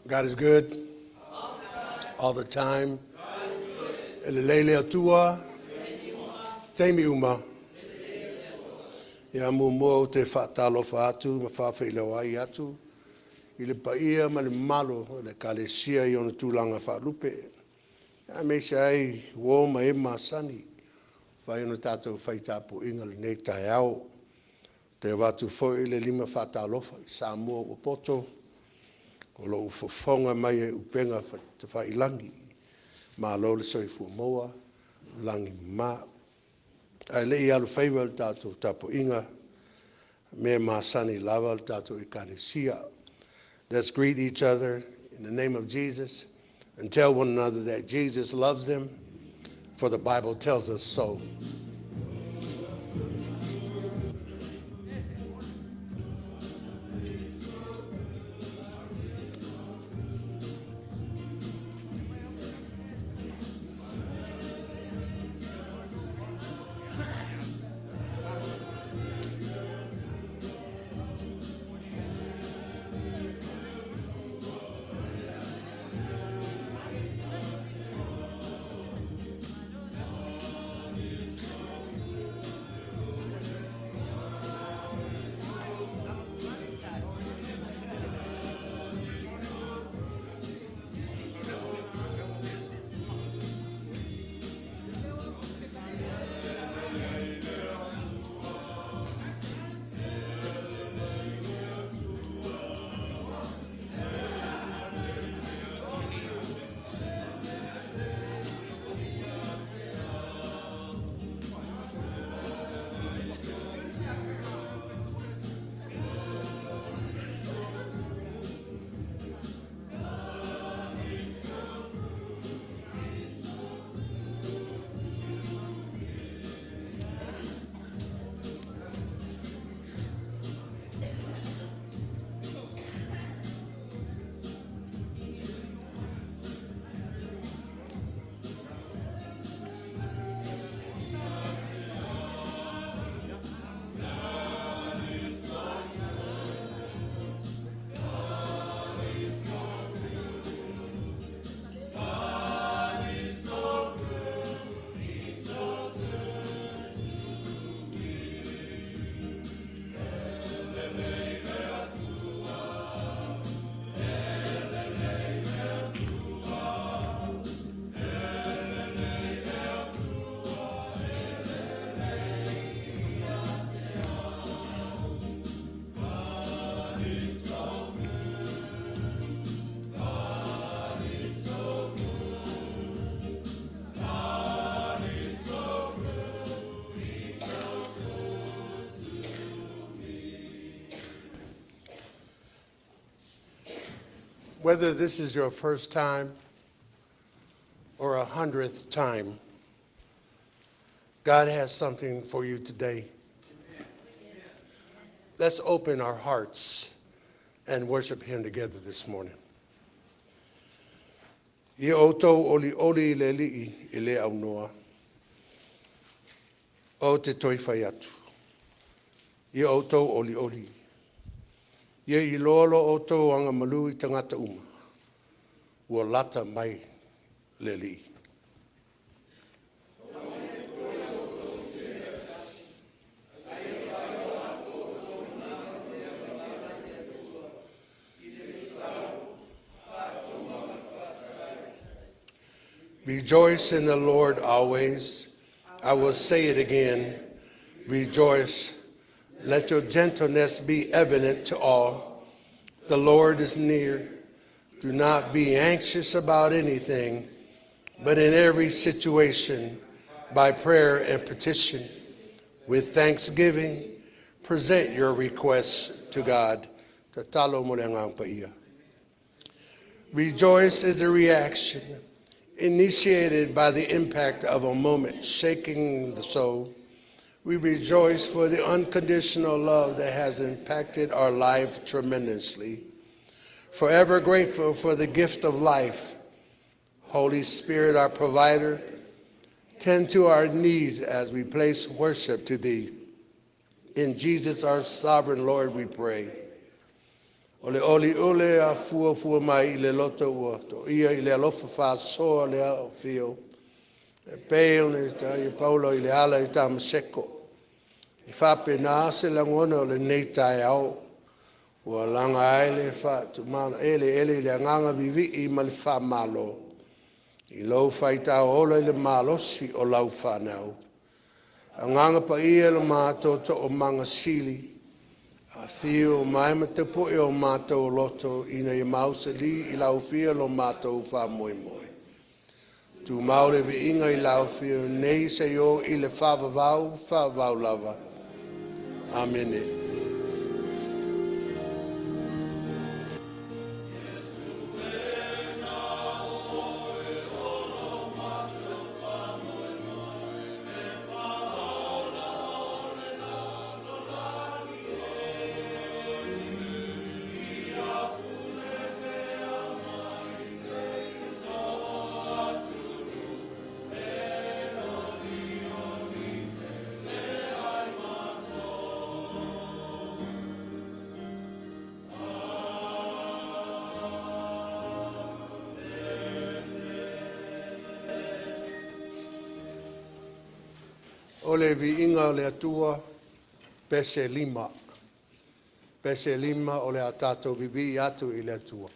God is good all the time. E lelei le Atua taimi uma. Ia muamua ou te faatalofa atu ma faafeiloai atu i le paia ma le mamalu o le Ekalesia i ona tulaga faalupe. Aemaise ai uo ma e masani ua mafai ona tatou fai tapuaiga i lenei taeao. Ou te avatu foi le lima faatalofa i Samoa ua poto, o lo o fofoga mai i upega tafailagi. Malo le soifua maua, lagi e mama. Ae le i alofaiva i le tatou tapuaiga, o mea masani lava le tatou Ekalesia. Let's greet each other in the name of Jesus and tell one another that Jesus loves them, for the Bible tells us so. Whether this is your first time or 100th time, God has something for you today. Let's open our hearts and worship Him together this morning. Ia outou olioli i le Alii e le aunoa. Ou te toe fai atu. Ia outou olioli. Ia iloa lo outou agamalu i tagata uma. Ua lata mai le Alii. Rejoice in the Lord always. I will say it again. Rejoice. Let your gentleness be evident to all. The Lord is near. Do not be anxious about anything, but in every situation, by prayer and petition, with thanksgiving, present your requests to God. Tatalo mo le Agaga Paia. Rejoice is a reaction initiated by the impact of a moment shaking the soul. We rejoice for the unconditional love that has impacted our life tremendously. Forever grateful for the gift of life. Holy Spirit, our provider, tend to our needs as we place worship to thee. In Jesus, our sovereign Lord, we pray. O le olioli e afuafua mai i le loto ua to'ia i le alofa faasoa le afio e pei ona itaia Paulo i le ala i Tamaseko. E faapena se lagona o lenei taeao ua laga ai le faatumaeleele i le agaga vivii ma le faamalo i lou faitau ola i le malosi o lau fanau. Agaga Paia, lo matou Toomaga Sili, afio mai ma tapu'e o matou loto ina ia mausali i lau Afio lo matou faamoemoe. Tumau le viiga i lau Afio nei seia oo i le faavavau, faavavau lava. Amene. O le viiga o le Atua. Pese 5. Pese 5, o le a tatou vivii atu i le Atua.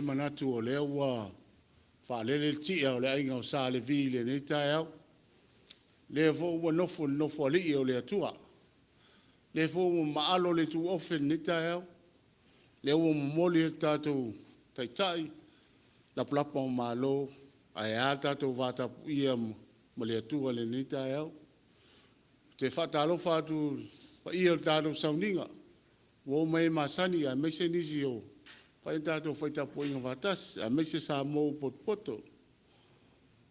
manatu o lea ua faalele le ti'a o le aiga o Sa Levi i lenei taeao, lea foi ua nofo i le nofoalii o le Atua, lea foi ua maalo le ituofe i lenei taeao, lea ua momoli e le tatou Taitai lapalapa o malo ae a le tatou vatapuia ma le Atua i lenei taeao. Ou te faatalofa atu i le paia o le tatou sauniga, uo ma e masani aemaise nisi o fai a tatou faitapuaiga faatasi aemaise Samoa ua potopoto.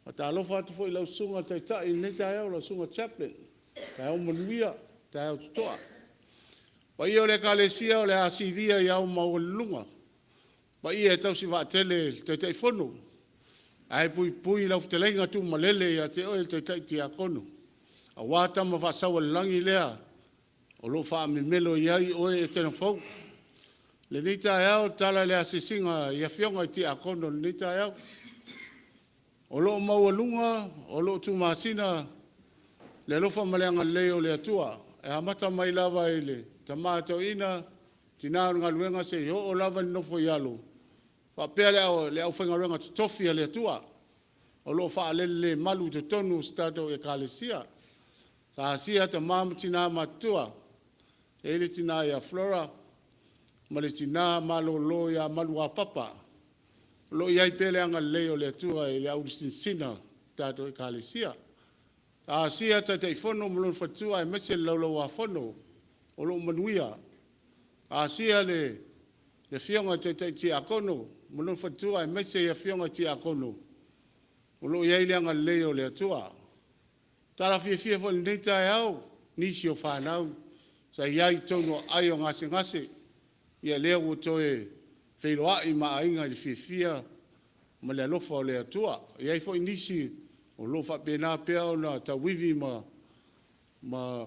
Faatalofa atu foi i lau Susuga i le Taitai i lenei taeao, lau Susuga Chaplin, taeao manuia, taeao totoa. Le paia o le Ekalesia o le a silia i ao maualuluga, paia e tausi vaatele e le Taitaifono ae puipui lau fetalaiga Tuumalele ia te oe le Taitai Tiakono aua Tama faa-Saualelagi lea o lo o faamemelo i ai oe Etena fou. O lenei taeao e tatala i le asiasiga i Afioga i Tiakono i lenei taeao. O lo o maualuga, o lo o tumasina le alofa ma le agalelei o le Atua e amata mai lava i le Tama Toeaina, Tina o le Galuega seia oo lava i le nofo a alo faapea le aufaigaluega totofi a le Atua o lo o faalelelemalu i totonu o si tatou Ekalesia. Sa asia tama ma tina matutua, e i ai le tina ia Flora ma le tina malolo ia Maluapapa. O lo o i ai pea le agalelei o le Atua i le aulusinsina o le tatou Ekalesia. Sa asia Taitaifono ma lona faletua aemaise le Laulau-a-Fono o lo o manuia. Asia le afioga i le Taitai Tiakono ma lona faletua aemaise afioga i Tiakono o lo o i ai le agalelei o le Atua. Tala fiafia foi i lenei taeao i nisi o fanau sa i ai i totonu o aai o gasegase, ia lea ua toe feiloai ma aiga i le fiafia ma le alofa o le Atua. E i ai foi nisi o lo o faapena pea ona tauivi ma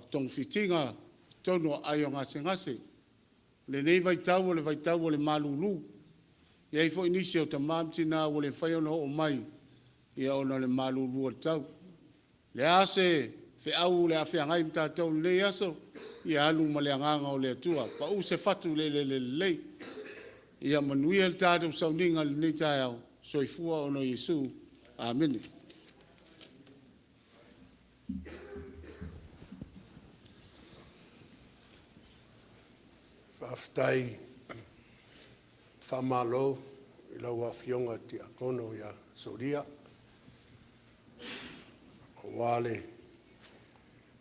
togafitiga i totonu o aai o gasegase. O lenei vaitau o le vaitau o le malulu. E i ai foi nisi o tama ma tina ua le mafai ona oo mai ona o le malulu o le tau. O le a se feau o le a feagai ma tatou i lenei aso, ia alu ma le agaga o le Atua, pau se fatu i le eleele lelei. Ia manuia le tatou sauniga i lenei taeao. Soifua ona o Iesu. Amene. Faafetai, faamalo i lau Afioga i le Tiakono ia Solia aua le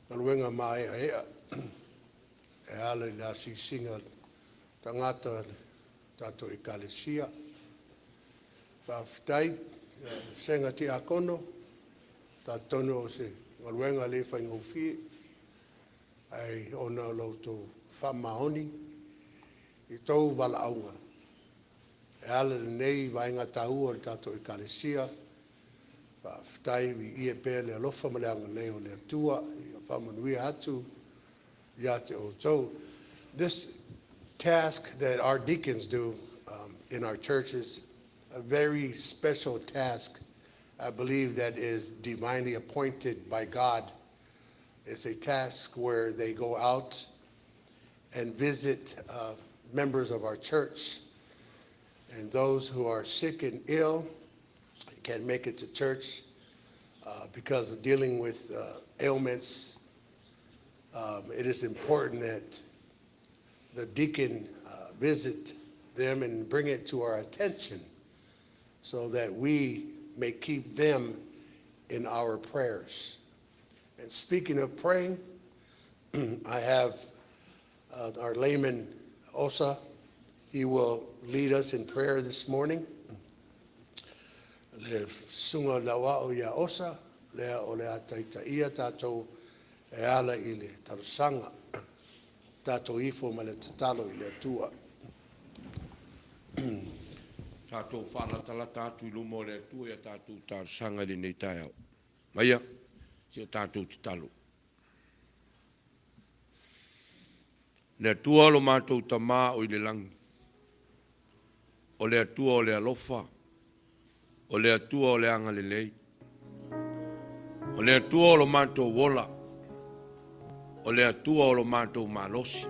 galuega maeaea e ala i le asiasiga o tagata o le tatou Ekalesia. Faafetai i le vasega Tiakono, e talitonu o se galuega le faigofie, ae ona o lo outou faamaoni i lo outou valaauina e ala i lenei vaega taua o le tatou Ekalesia. Faafetai, viia pea le alofa ma le agalelei o le Atua ia faamanuia atu ia te outou. This task that our deacons do in our church is a very special task. I believe that is divinely appointed by God. It's a task where they go out and visit members of our church and those who are sick and ill, can't make it to church because of dealing with ailments. It is important that the deacon visit them and bring it to our attention so that we may keep them in our prayers. And speaking of praying, I have our layman, Osa. He will lead us in prayer this morning. Le susuga lauao ia Osa, lea o le a taitaia tatou e ala i le talosaga. Tatou ifo ma le tatalo i le Atua. Tatou faalatalata atu i luma o le Atua i a tatou talosaga i lenei taeao. Maia se i o tatou tatalo. Le Atua lo matou Tamā o i le lagi, o le Atua o le alofa, o le Atua o le agalelei, o le Atua o lo matou ola, o le Atua o lo matou malosi.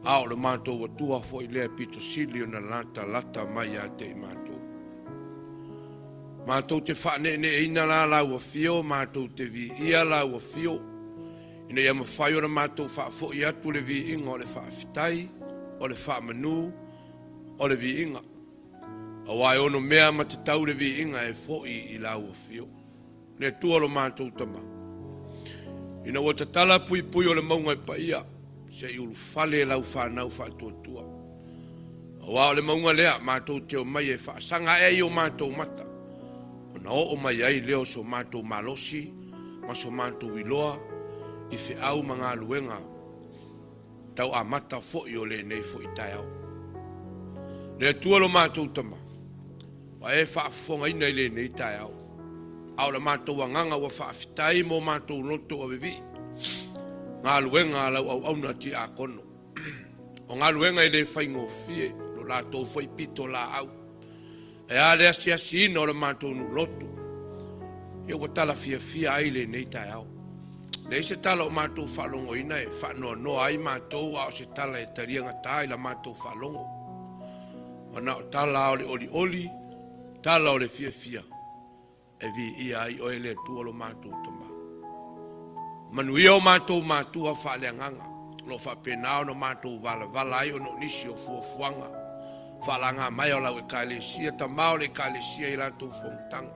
A o le matou Atua foi lea e pito sili ona latalata mai ia te i matou. Matou te faaneeneeina la lau afio, matou te viia lau afio, ina ia mafai ona matou faafoi atu le viiga o le faafetai, o le faamanu, o le viiga. Aua e onomea ma tatau le viiga e foi i lau afio. Le Atua lo matou Tama. Ina ua tatala puipui o le mauga e paia, se i ulufale lau fanau faatuatua. Aua o le mauga lea matou te omai e faasaga ae i o matou mata, ona oo mai ai lea o so matou malosi ma so matou iloa i feau ma galuega tau amata foi o lenei foi taeao. Le Atua lo matou Tama, ua e faafofogaina i lenei taeao, a o le matou agaga ua faafetai mo matou loto ua vivii, galuega a lau auauna tiakono. O galuega e le faigofie, lo latou foi pitolaau. E a le asiasiina o le matou nuu lotu, ia ua tala fiafia ai lenei taeao. Leai se tala o matou faalogoina e faanoanoa ai matou, a o se tala e taliagata i la matou faalogo. Ua na o tala o le olioli, tala o le fiafia, e viia ai oe le Atua lo matou Tama. Manuia o matou matua faaleagaga, o lo o faapena ona matou valavala ai ona o nisi o fuafuaga faalaga mai o lau Ekalesia, tama o le Ekalesia i latou fonotaga.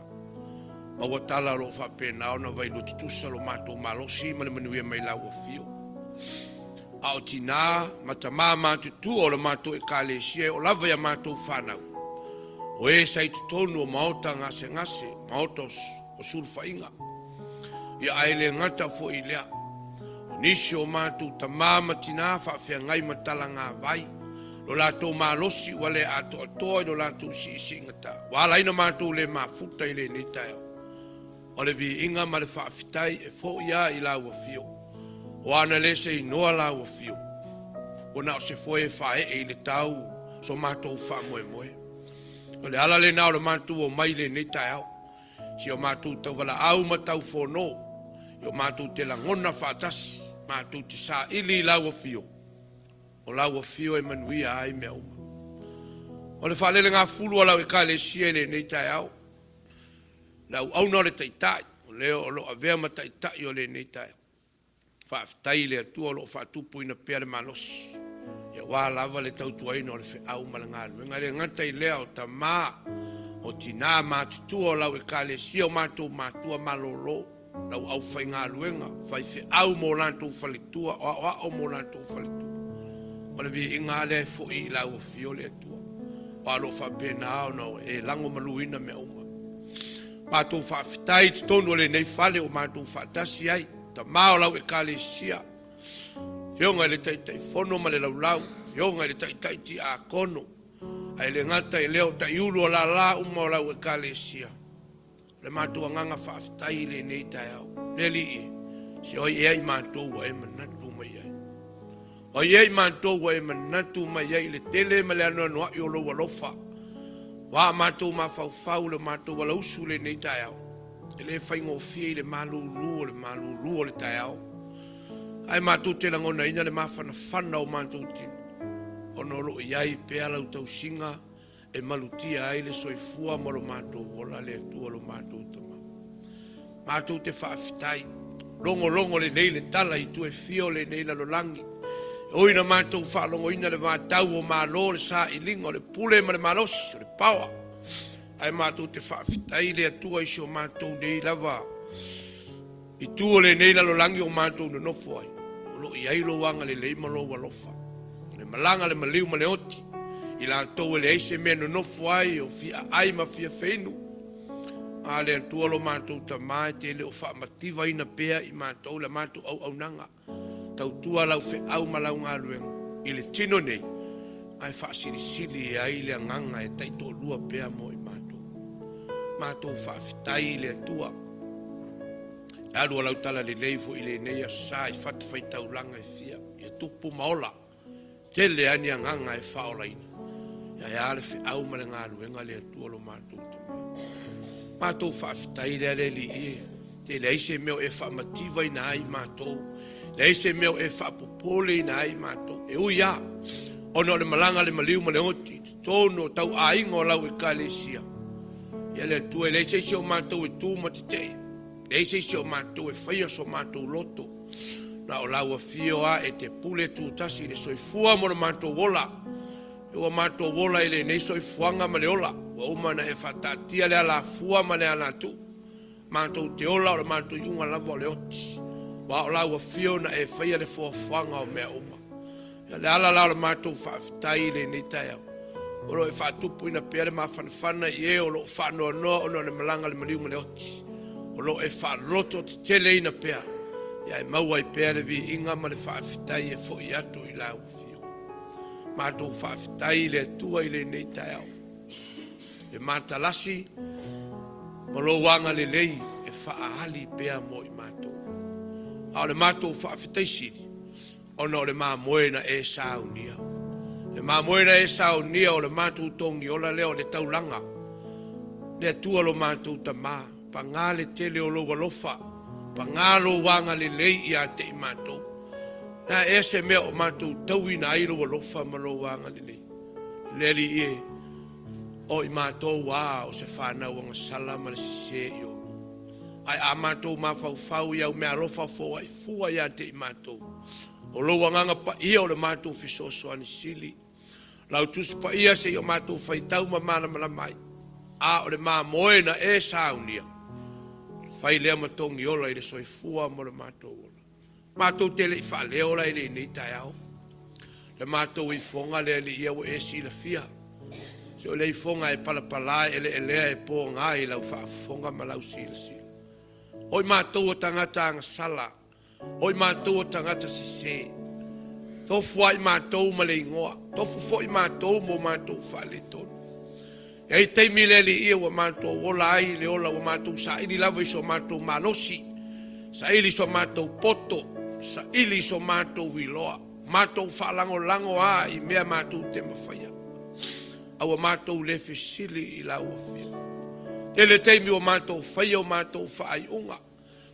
Maua tala o lo o faapena ona vailua tutusa lo matou malosi ma le manuia mai lau afio. A o tinā ma tamā matutua o le matou Ekalesia e oo lava i a matou fanau, o e sa i totonu o maota gasegase, maota o sulufaiga, ia ae le gata foi i lea, o nisi o matou tamā ma tinā faafeagai ma talagavai, lo latou malosi ua le atoatoa i lo latou siisiigata, ua ala ai ona matou le mafuta i lenei taeao. O le viiga ma le faafetai e foi lava i lau afio, aua ana le seinoa lau afio, ua na o se foe e faaee i le tau so matou faamoemoe. O le ala lena o le matou omai i lenei taeao, si o matou tauvalaau ma taufono, i o matou te lagona faatasi, matou te saili i lau afio, o lau afio e manuia ai mea uma. O le faalelegafulu a lau Ekalesia i lenei taeao, le auauna o le Taitai, o lea o lo o avea ma Taitai o lenei taeao. Faafetai i le Atua o lo o faatupuina pea le malosi, aua lava le tautuaina o le feau ma le galuega. E le gata i lea, o tamā, o tinā matutua o lau Ekalesia, o matou matua malōlō, lau aufaigaluega, faifeau ma o latou faletua, o aoao ma o latou faletua. O le viiga lava lea e foi i lau afio le Atua, aua o lo o faapena ona e lagomaluina mea uma. Matou faafetai i totonu o lenei fale ua matou faatasi ai, tama o lau Ekalesia, Afioga i le Taitaifono ma le Laulau, Afioga i le Taitai Tiakono, ae le gata i lea o taiulu o lala uma o lau Ekalesia. O le matou agaga faafetai i lenei taeao, le Alii e, se o ai ea i matou ua e manatu mai ai? O ai ea i matou ua e manatu mai ai i le tele ma le anoanoai o lou alofa? Ua a matou mafaufau le matou alausu i lenei taeao, e le faigofie i le malulu o le malulu o le taeao, ae matou te lagonaina le mafanafana o matou tino, ona o lo o i ai pea lau tausiga e malutia ai le soifua ma lo matou ola, le Atua lo matou Tama. Matou te faafetai, logologo lelei le tala i itu e fia o lenei lalolagi, e ui ina matou faalogoina le vatau o Malo, le sailiga o le pule ma le malosi o le paoa, ae matou te faafetai le Atua i si o matou nei lava I tu o lenei lalolagi o matou nonofo ai, o lo o i ai lou agalelei ma lou alofa. O le malaga, le maliu ma le oti, i latou e leai se mea nonofo ai, o fia aai ma fia feinu. A le Atua lo matou Tama e te le o faamativaina pea i matou la matou auaunaga, tautua lau feau ma lau galuega i le tino nei, ae faasilisili ai le agaga e taitoalua pea mo i matou. Matou faafetai i le Atua. E alu o lau tala lelei foi i lenei aso sa i fatafaitaulaga e fia, ia tupu ma ola, tele lava ni agaga e faaolaina, ae a le feau ma le galuega a le Atua lo matou Tama. Matou faafetai lea le Alii e, te leai se mea o e faamativaina ai matou. Leai se mea o e faapopoleina ai matou. E ui lava ona o le malaga a le maliu ma le oti i totonu o tauaiga o lau Ekalesia, ia le Atua, e leai se isi o matou e tu ma tetee, leai se isi o matou e faia so matou loto, na o lau afio lava e te pule tutasi i le soifua ma lo matou ola. Ua matou ola i lenei soifuaga ma le ola, ua uma ona e faataatia le alafua ma le alatuu. Matou te ola o le matou iuga lava o le oti, aua o lau afio na e faia le foafoaga o mea uma. Ia, le ala la o le matou faafetai i lenei taeao, o lo o e faatupuina pea le mafanafana i e o lo o faanoanoa ona o le malaga a le maliu ma le oti, o lo o e faaloto teteleina pea, ia e maua ai pea le viiga ma le faafetai e foi atu i lau afio. Matou faafetai i le Atua i lenei taeao, le matalasi ma lou agalelei e faaali pea mo i matou. A o le matou faafetai sili, ona o le mamoe na e saunia. Le mamoe na e saunia o le matou togiola lea o le taulaga. Le Atua lo matou Tama, paga le tele o lou alofa, paga lou agalelei ia te i matou. Na ea se mea o matou tauina ai lou alofa ma lou agalelei. Le Alii e, o i matou a o se fanau agasala ma le sese i ou luma. Ae a matou mafaufau i au meaalofa foai fua ia te i matou, o lou Agaga Paia o le matou fesoasoani sili. Lau Tusi Paia se i o matou faitau ma malamalama ai, a o le mamoe na e saunia, fai lea ma togiola i le soifua mo le matou ola. Matou te le i faaleo la i lenei taeao le matou ifoga le Alii ia ua e silafia. Se o le ifoga e palapala e eleelea e poga i lau faafofoga ma lau silasila. O i matou o tagata agasala, o i matou o tagata sese. Tofu lava i matou ma le igoa, tofu foi matou ma o matou faaletonu. E i ai taimi le Alii ua matou ola ai i le ola, ua matou saili lava i so matou malosi, saili i so matou poto, saili i so matou iloa, matou faalagolago lava i mea matou te mafaia, a ua matou le fesili i lau Afioga. Tele taimi ua matou faia o matou faaiuga,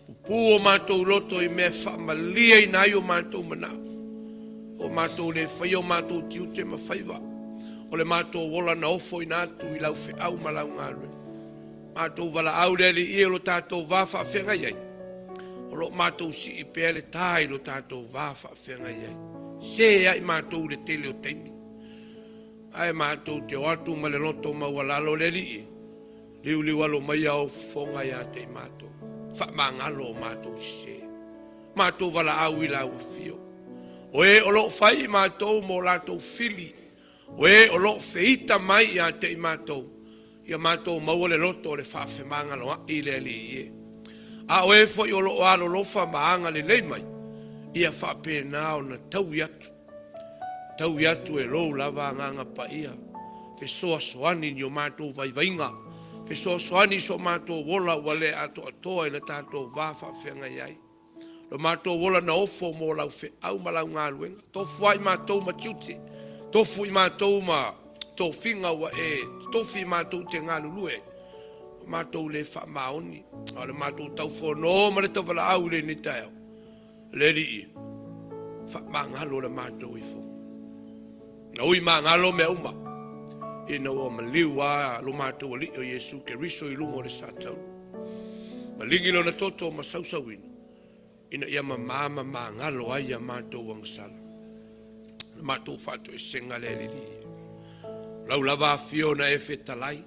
Pupū o matou loto i mea e faamalieina ai o matou manao. Ua matou le faia o matou tiute ma faiva. O le matou ola na ofoina atu i lau feau ma lau galuega. Matou valaau le Alii e o lo tatou va faafeagai ai. O lo o matou sii pea le tā i lo tatou va faafeagai ai. Se ai matou i le tele o taimi. Ae matou te o atu ma le loto maualalo le Alii e. Liuliu alo mai a ou fofoga ia te i matou, faamagalo o matou sese. Matou valaau i lau afio. O e o lo o fai i matou ma o latou fili, o e o lo o feita mai ia te i matou, ia matou maua le loto o le faafemagaloaʻi i le Alii e. A o e foi o lo o alolofa ma agalelei mai, ia faapena ona taui atu. Taui atu e lou lava Agaga Paia, fesoasoani i ni o matou vaivaiga, fesoasoani i so matou ola ua le atoatoa i le tatou va faafeagai ai. Lo matou ola na ofo mo lau feau ma lau galuega, tofu ai matou ma tiute, tofu i matou ma tofiga ua e tofi i matou te galulue ai, ua matou le faamaoni, a o le matou taufono ma le tauvalaau i lenei taeao. Le Alii, faamagalo le matou ifoga. Na ui magalo mea uma, ina ua maliu lava lo matou Alii o Iesu Keriso i luga o le satauro. Maligi lona toto ma sausauina, ina ia mama ma magalo ai a matou agasala. Le matou faatoesega le Alii. Lau lava afio na e fetalai,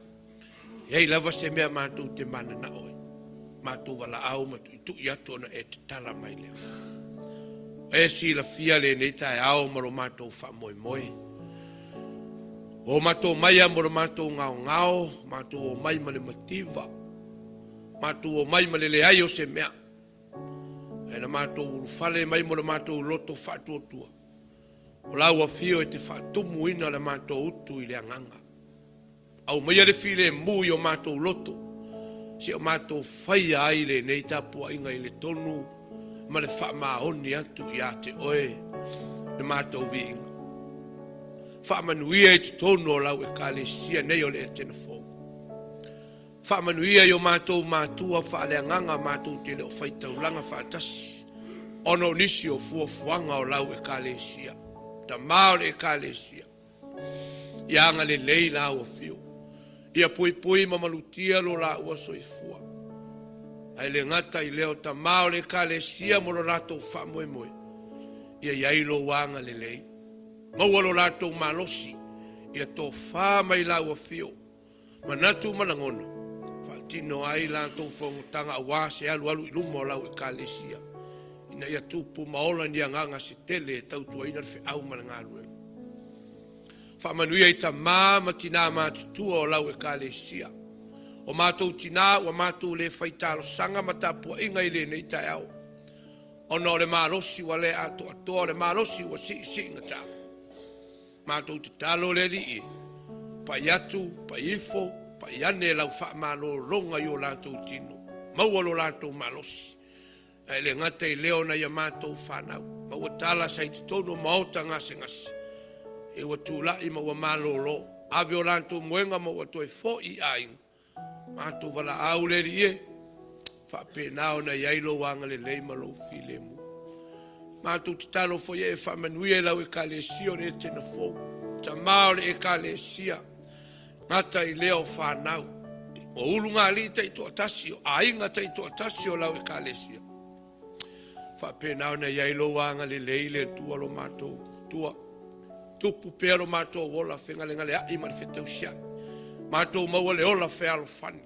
E i ai lava se mea matou te mananao ai, matou valaau ma tuitui atu ona e tatala mai lea. E silafia lenei taeao ma lo matou faamoemoe. Ua o matou mai a mo lo matou gaogao, matou o mai ma le mativa, matou o mai ma le leai o se mea. Ae na matou ulufale mai mo le matou loto faatuatua. O lau afio e te faatumuina le matou utu i le agaga. Aumaia le filemu i o matou loto, se o matou faia ai lenei tapuaiga i le tonu ma le faamaoni atu ia te oe le matou viiga. Faamanuia i totonu o lau Ekalesia nei o le Etena Fou. Faamanuia i o matou matua faaleagaga matou te le o faitaulaga faatasi. Ona o nisi o fuafuaga o lau Ekalesia, Tama o le Ekalesia, ia agalelei lau afio, ia puipui ma malutia lo laua soifua. Ae le gata i lea o Tama o le Ekalesia mo lo latou faamoemoe, ia i ai lou agalelei, maua lo latou malosi, ia tofa mai lau afio, manatu ma lagona, faatino ai latou fonotaga aua se alualu i luma o lau Ekalesia, ina ia tupu ma ola ni agaga se tele e tautuaina le feau ma le galuega. Faamanuia i tamā ma tinā matutua o lau Ekalesia. O matou tinā ua matou le fai talosaga ma tapuaiga i lenei taeao, ona o le malosi ua le atoatoa, o le malosi ua siisiigata. Matou tatalo le Alii e pai atu, pai ifo, pai ane lau faamalologa i o latou tino, maua lo latou malosi. Ae le gata i lea o nai a matou fanau, ma ua tala sa i totonu o maota gasegase, e ua tulai ma ua malolo, ave o latou moega ma ua toe foi i aiga. Matou valaau le Alii e, faapena ona i ai lou agalelei ma lou filemu. Matou tatalo foi e faamanuia i lau Ekalesia o le Etena Fou, Tama o le Ekalesia, gata i lea o fanau, o ulugalii taitoatasi, o aiga taitoatasi o lau Ekalesia. Faapena ona i ai lou agalelei le Atua lo matou Atua. Tupu pea lo matou ola fegalegaleai ma le fetausiai. Matou maua le ola fealofani.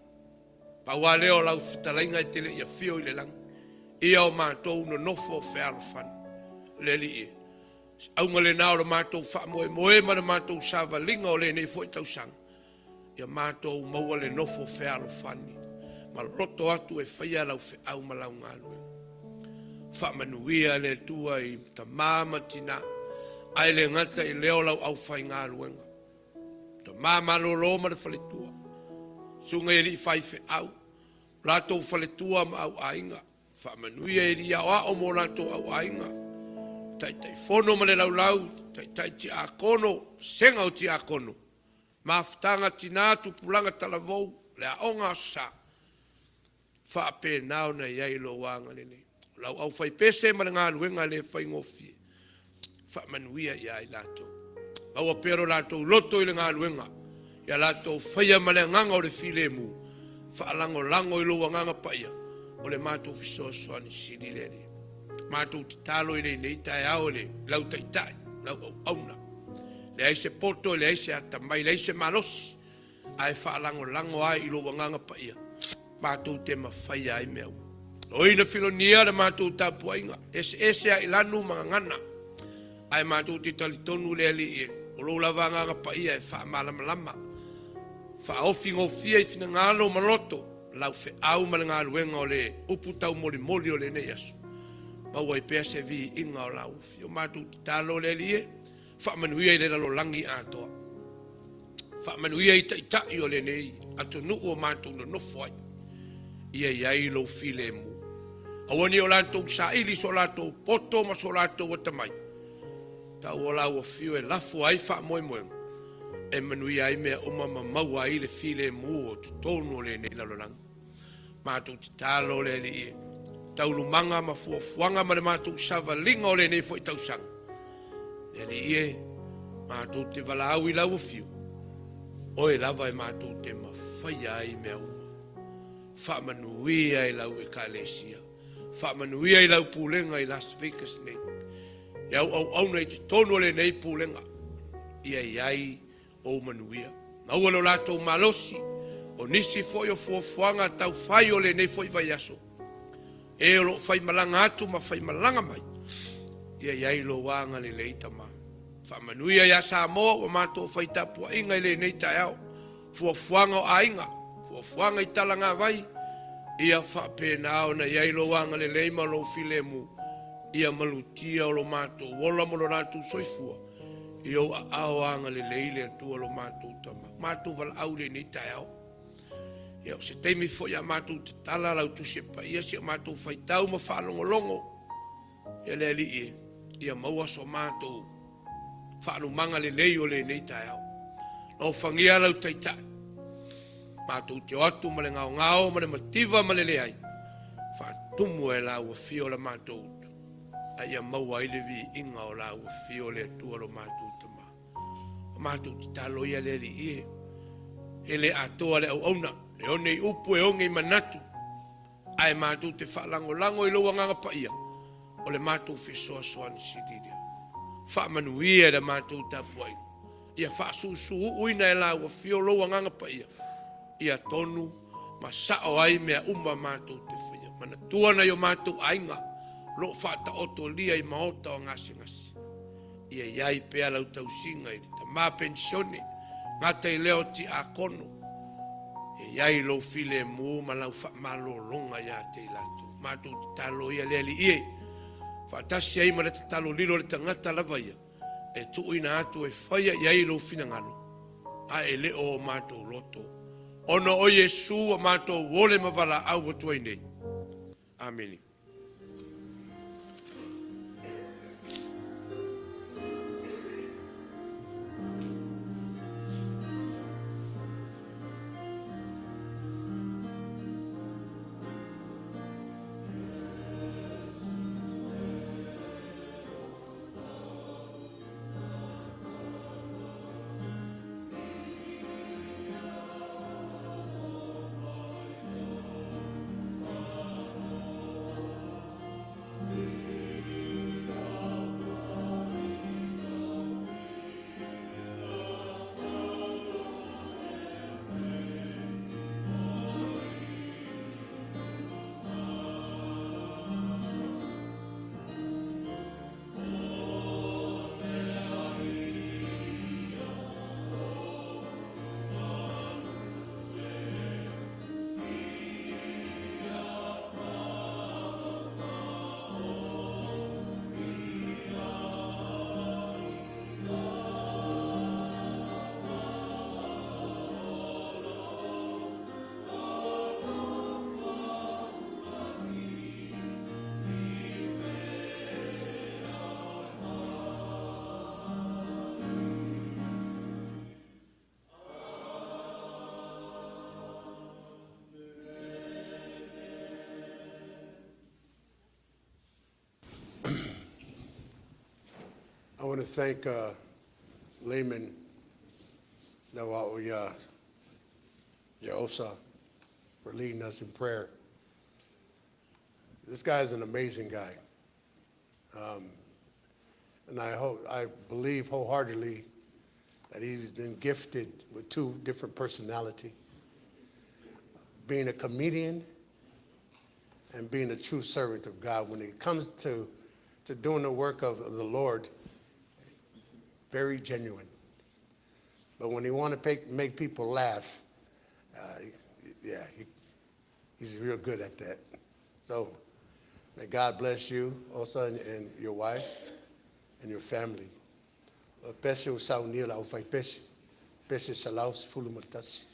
Pau lava lea o lau fetalaiga e te le i afio i le lagi. Ia o matou nonofo fealofani. Le Alii e, se auga lena o le matou faamoemoe ma le matou savaliga o lenei foi tausaga, ia matou maua le nofo fealofani ma loto atu e faia lau feau ma lau galuega. Faamanuia le Atua i tamā ma tinā, ae le gata i lea o lau aufaigaluega. Tama malolo ma le faletua, susuga i alii faifeau, latou faletua ma auaiga, faamanuia i alii aoao mo latou auaiga, Taitaifono ma le laulau, taitai tiakono, sega o tiakono, mafutaga tina, tupulaga talavou, le aoga Aso Sa, faapena ona i ai lou agalelei. O lau aufaipese ma le galuega le faigofie, faamanuia ia i latou. Maua pea lo latou loto i le galuega, ia latou faia ma le agaga o le filemu, faalagolago i lou agaga paia, o le matou fesoasoani sili le Alii. Matou tatalo i lenei taeao i le lau taitai, lau auauna. Leai se poto, leai se atamai, leai se malosi, ae faalagolago ai i lou agaga paia matou te mafaia ai mea uma. Oi na filonia le matou tapuaiga, eseese a i lanu ma gagana, ae matou te talitonu le Alii e, o lou lava agaga paia e faamalamalama, faaofi gofie i finagalo ma loto, lau feau ma le galuega o le upu taumolimoli o lenei aso, maua ai pea se viiga o lau afio. Matou tatalo le Alii e, Faamanuia i le lalolagi atoa. Faamanuia i taitai o lenei atunuu o matou nonofo ai. Ia i ai lou filemu. Aua ne i o latou saili so latou poto ma so latou atamai. Tau o lau afio e lafo ai faamoemoega e manuia ai mea uma ma maua ai le filemu o totonu o lenei lalolagi. Matou tatalo le Alii e, taulumaga ma fuafuaga ma le matou savaliga o lenei foi tausaga. Le Alii e, matou te valaau i lau afio, oe lava e matou te mafaia ai mea uma. Faamanuia i lau Ekalesia, faamanuia i lau pulega i Las Vegas nei, e auauauna i totonu o lenei pulega, ia i ai ou manuia. Maua lo latou malosi, o nisi foi o fuafuaga taufai o lenei foi vaiaso, e o lo o faimalaga atu ma faimalaga mai, ia i ai lou agalelei Tama. Faamanuia ia Samoa ua matou fai tapuaiga i lenei taeao, fuafuaga o aiga, fuafuaga i talagavai, ia faapena ona i ai lou agalelei ma lou filemu, ia malutia o lo matou ola ma lo latou soifua, I ou aao agalelei le Atua lo matou Tama. Matou valaau i lenei taeao. Ia, o se taimi foi a matou tatala lau tusi e paia si o matou faitau ma faalogologo. Ia le Alii e, ia maua so matou faalumaga lelei o lenei taeao. Alofagia lau Taitai. Matou te o atu ma le gaogao ma le mativa ma le leai. Faatumu e lau afio la matou utu. A ia maua ai le viiga o lau afio o le Atua lo matou Tama. O matou tatalo ia le Alii e, e le atoa le auauna, e one i upu, e oge i manatu, ae matou te faalagolago i lou Agaga Paia, o le matou fesoasoani sili lea. Faamanuia i le matou tapuaiga, ia faasuusuuuina e lau afio lou Agaga Paia, ia tonu ma sao ai mea uma matou te faia. Manatua nai o matou aiga o lo o faataotolia i maota o gasegase. Ia i ai pea lau tausiga i le tama penisione, gata i lea o tiakono, ia i ai lou filemu ma lau faamalologa ia te i latou. Matou tatalo ia le Alii e, faatasi ai ma le tatalo lilo a le tagata lava ia, e tuuina atu e faia i ai lou finagalo, a e le o o matou loto, ona o Iesu ua matou ole ma valaau atu ai nei. Amene. I want to thank Layman Laua'o Osa for leading us in prayer. This guy is an amazing guy. And I believe wholeheartedly that he's been gifted with two different personalities. Being a comedian and being a true servant of God. When it comes to doing the work of the Lord, very genuine. But when he want to make people laugh, he's real good at that. So may God bless you, Osa, and your wife and your family. Pese o saunia la au fai pese. Pese salau 11.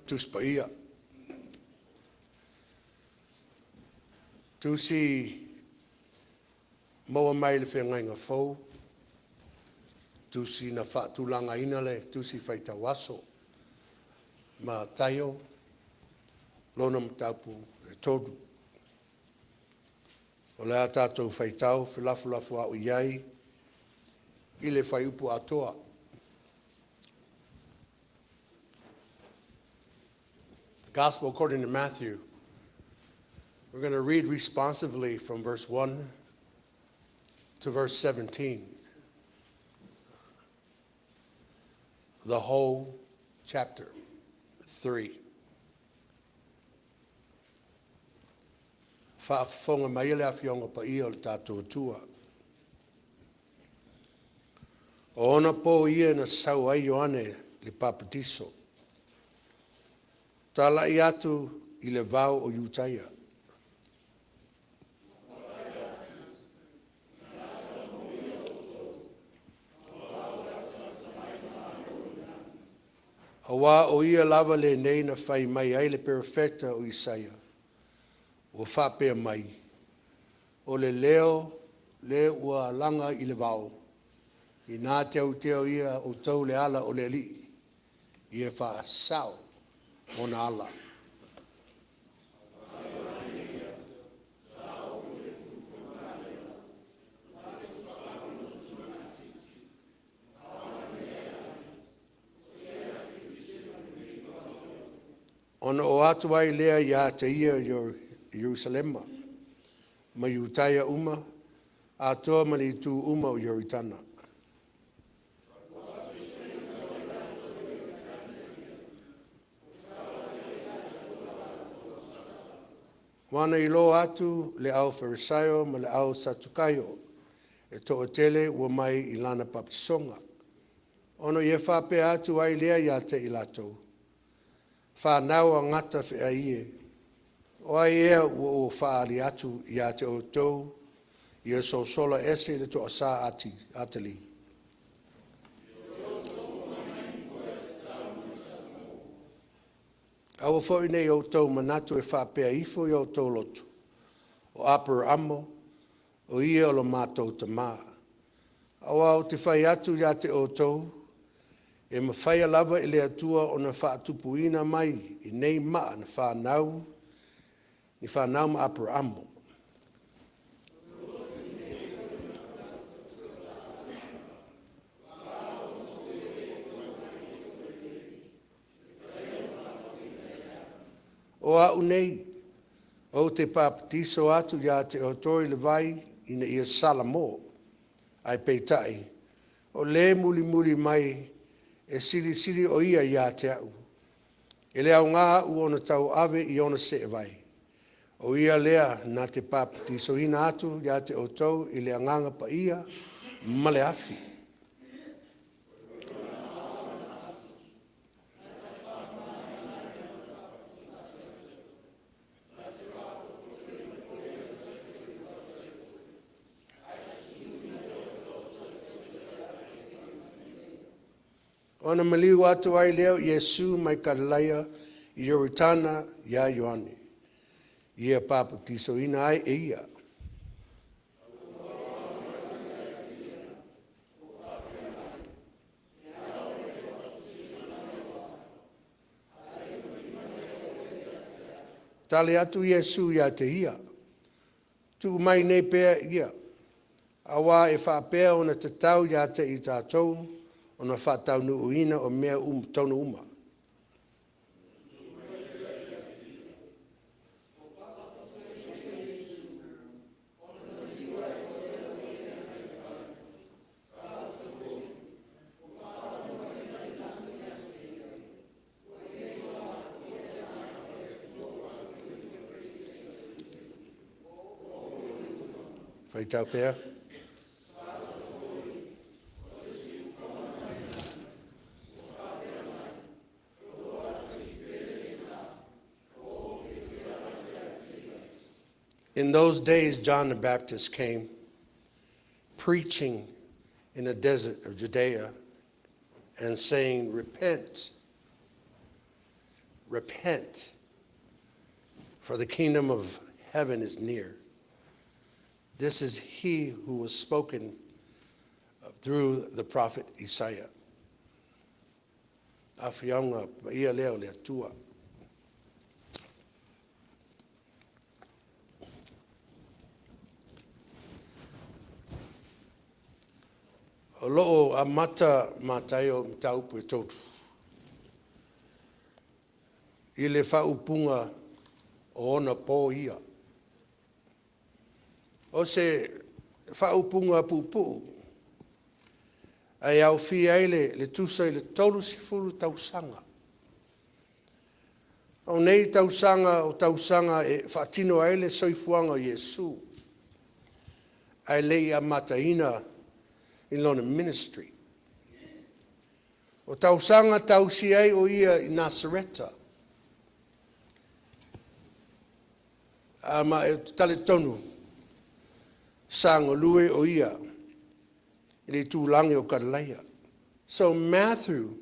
Tusi Paia. Tusi maua mai le Feagaiga Fou, tusi na faatulagaina le tusi faitau aso. Mataio lona mataupu e 3. O le a tatou faitau felafolafoai ai i le fuaiupu atoa. The Gospel according to Matthew. We're going to read responsively from verse 1 to verse 17. The whole chapter 3. Faafofoga mai le Afioga Paia o le tatou Atua. O ona po ia na sau ai Ioane le Papatiso, talai atu i le vao o Iutaia. Auā o ia lava lenei na fai mai ai le perofeta o Isaia, ua faapea mai, o le leo le ua laga i le vao, ina teuteu ia outou le ala o le Alii, ia faasao ona ala. Ona o atu ai lea ia te ia i Ierusalema, ma Iutaia uma, atoa ma le itu uma o Ioritana. Ua na iloa atu le au Farisaio ma le au Satukaio e toatele ua mai i lana papatisoga. Ona ia faapea atu ai lea ia te i latou, whānau a ngata whea ie, o ai ea ua o whaali atu ia te outou ia sosola ese le toa sa ati, atali. Aua foi nei outou manatu e faapea ifo i o outou loto, o Aperaamo, o ia o lo matou tamā. Auā ou te fai atu ia te outou, e mafaia lava e le Atua ona faatupuina mai i nei maa na whānau, ni whānau ma Aperaamo. O au nei, ou te papatiso atu ia te outou i le vai ina ia salamo. Ae peitai, o le mulimuli mai e silisili o ia ia te au. E le augā au ona tauave i ona seevai. O ia lea na te papatisoina atu ia te outou i le Agaga Paia ma le afi. Ona maliu atu ai lea o Iesu mai Kalilaia i Ioritana iā Ioane, ia papatisoina ai e ia. Tali atu Iesu ia te ia, tuu mai nei pea ia, auā e faapea ona tatau ia te i tatou ona faataunuuina o mea tonu uma. Faitau pea. In those days, John the Baptist came preaching in the desert of Judea and saying, Repent, Repent, for the kingdom of heaven is near. This is he who was spoken through the prophet Isaiah. Afioga paia lea o le Atua. O lo o amata Mataio mataupu e tolu i le faaupuga o ona po ia. O se faaupuga puupuu ae aofia ai le tusa i le 30 tausaga. O nei tausaga o tausaga e faatino ai le soifuaga o Iesu ae le i amataina i lona ministry. O tausaga tausi ai o ia i Nasareta. A ma e talitonu sa galue o ia i le itulagi o Kalilaia. So Matthew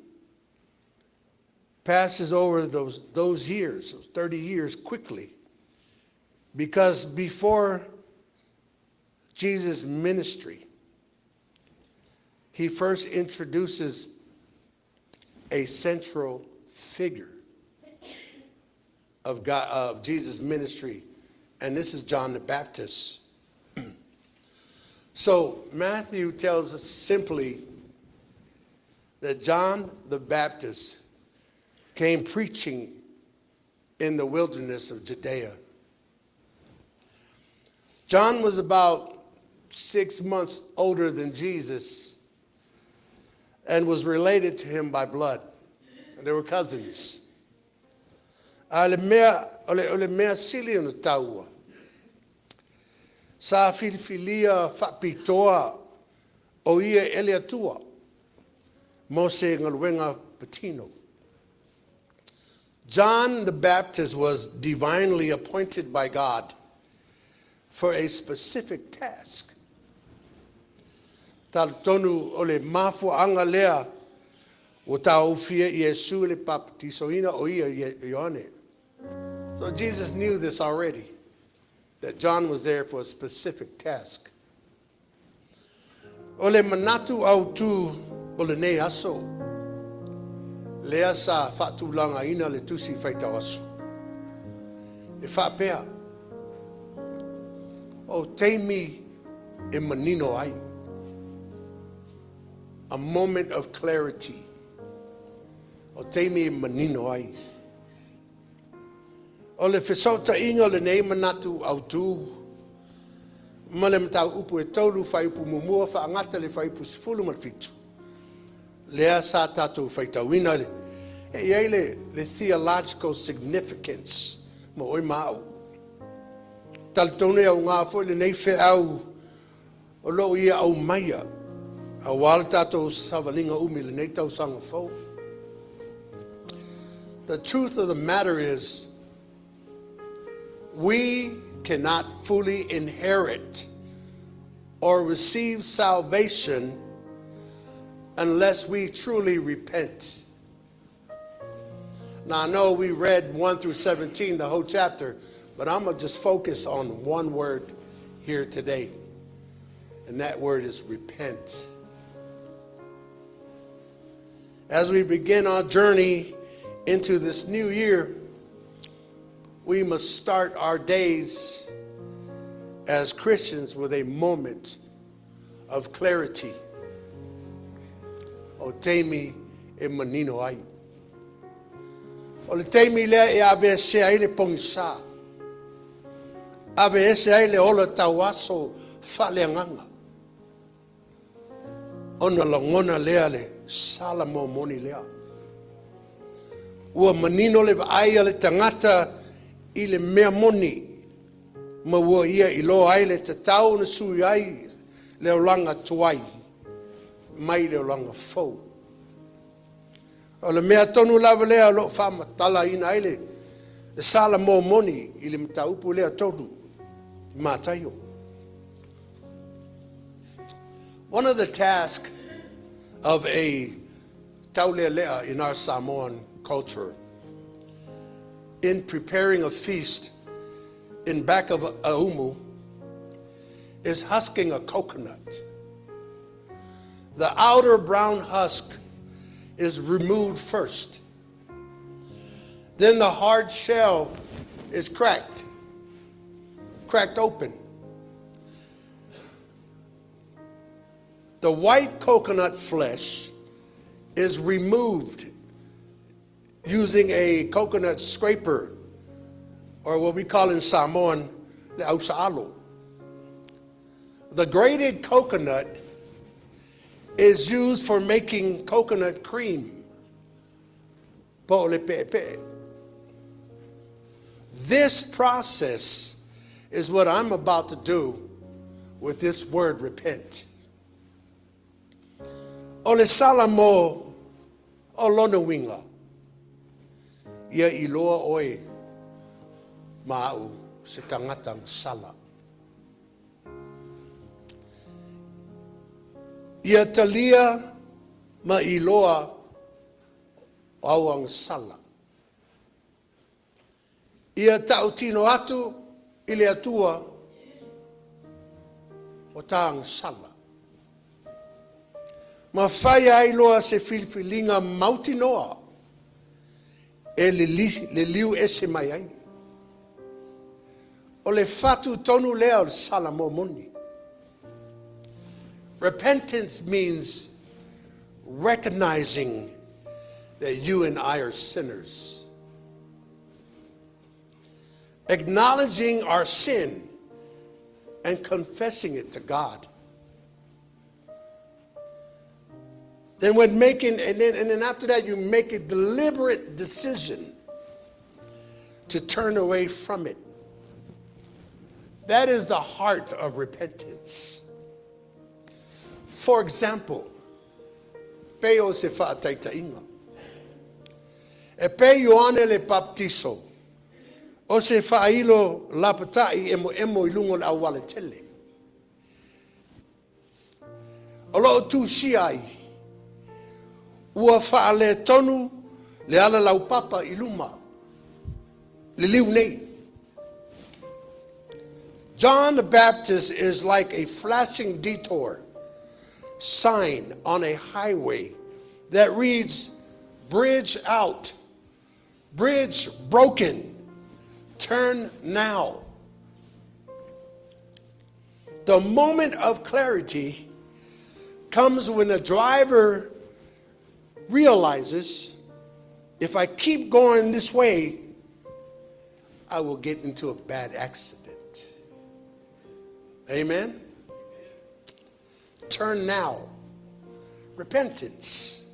passes over those years, those 30 years quickly, because before Jesus' ministry, he first introduces a central figure of God, of Jesus' ministry, and this is John the Baptist. So Matthew tells us simply that John the Baptist came preaching in the wilderness of Judea. John was about 6 months older than Jesus and was related to him by blood. And they were cousins. A le mea, o le mea sili ona taua. Sa filifilia faapitoa o ia e le Atua. Mo se galuega patino. John the Baptist was divinely appointed by God for a specific task. Talitonu o le mafuaaga lea ua taofia Iesu le papatisoina o ia Ioane. So Jesus knew this already, that John was there for a specific task. O le manatu autū o lenei aso, lea sa faatulagaina le tusi faitau aso. E faapea, o taimi e manino ai. A moment of clarity. O taimi e manino ai. O le fesootaiga o lenei manatu autū, ma le mataupu e tolu fuaiupu muamua faagata le fuaiupu 17. Lea sa tatou faitauina le, e i ai le theological significance mo oe ma au. Talitonu e augā foi lenei feau o loo ia aumaia auā le tatou savaliga umi lenei tausaga fou. The truth of the matter is, we cannot fully inherit or receive salvation unless we truly repent. Now, I know we read 1 through 17, the whole chapter, but I'm going to just focus on one word here today, and that word is repent. As we begin our journey into this new year, we must start our days as Christians with a moment of clarity. O taimi e manino ai. O le taimi lea e aveesea ai le pogisā. Aveese ai le ola tauaso faaleagaga. Ona lagona lea le sala momoni lea. Ua manino le vaai a le tagata i le mea moni. Ma ua ia iloa ai le tatau na sui ai le olaga tuai mai le olaga fou. O le mea tonu lava lea o loo faamatalaina ai le sala momoni i le mataupu lea tolu i Mataio. One of the tasks of a taulealea in our Samoan culture in preparing a feast in back of a umu is husking a coconut. The outer brown husk is removed first. Then the hard shell is cracked, cracked open. The white coconut flesh is removed using a coconut scraper, or what we call in Samoan, le ausa'alo. The grated coconut is used for making coconut cream. Po o le pe'epe'e. This process is what I'm about to do with this word repent. O le Salamo o lona uiga, ia iloa oe ma a'u se tagata agasala. Ia talia ma iloa o au agasala. Ia tautino atu i le Atua o ta agasala. Ma fai ai loa se filifiliga mautinoa e liliu ese mai ai. O le fatu tonu lea o le Salamo moni. Repentance means recognizing that you and I are sinners. Acknowledging our sin and confessing it to God. Then when making, and then after that, you make a deliberate decision to turn away from it. That is the heart of repentance. For example, pei o se faataitaiga. E pei Ioane le Baptiso, o se faailo lapata'i emoemo i luga o le auala tele. O loo tusia ai, ua faaletonu le ala laupapa i luma, liliu nei. John the Baptist is like a flashing detour sign on a highway that reads, "Bridge out, bridge broken, turn now." The moment of clarity comes when the driver realizes, if I keep going this way, I will get into a bad accident. Amen? Turn now. Repentance.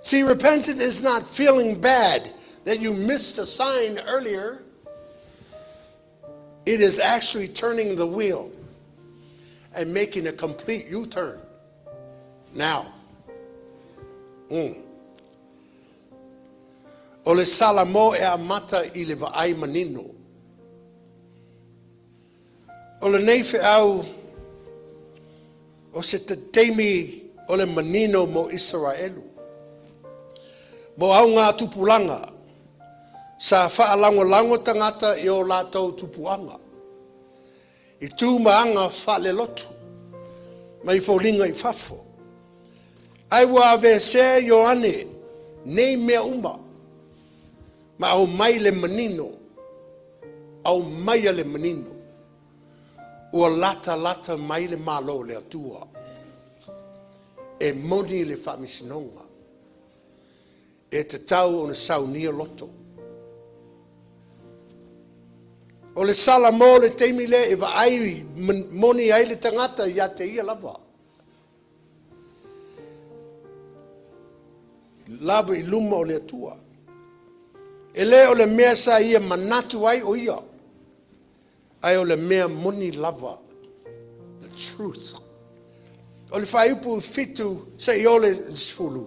See, repentance is not feeling bad that you missed a sign earlier. It is actually turning the wheel and making a complete U turn. Now. O le Salamo e amata i le vaai manino. O lenei feau o se taimi o le manino mo Isaraelu. Mo au ngā tupulaga, sa whaalangolago tangata i o lātou tupuanga. I tū ma aga faalelotu, mai foliga i fafo. Ae ua aveesea e Ioane nei mea uma, ma aumai le manino, aumaia le manino. Ua latalata mai le malo o le Atua. E moni le faamasinoga. E tatau ona saunia loto. O le Salamo le taimi lea e vaai moni ai le tagata ia te ia lava. Lava i luma o le Atua. E le o le mea sa ia manatu ai o ia. Ae o le mea moni lava. The truth. O le fuaiupu 7 seia oo i le 10.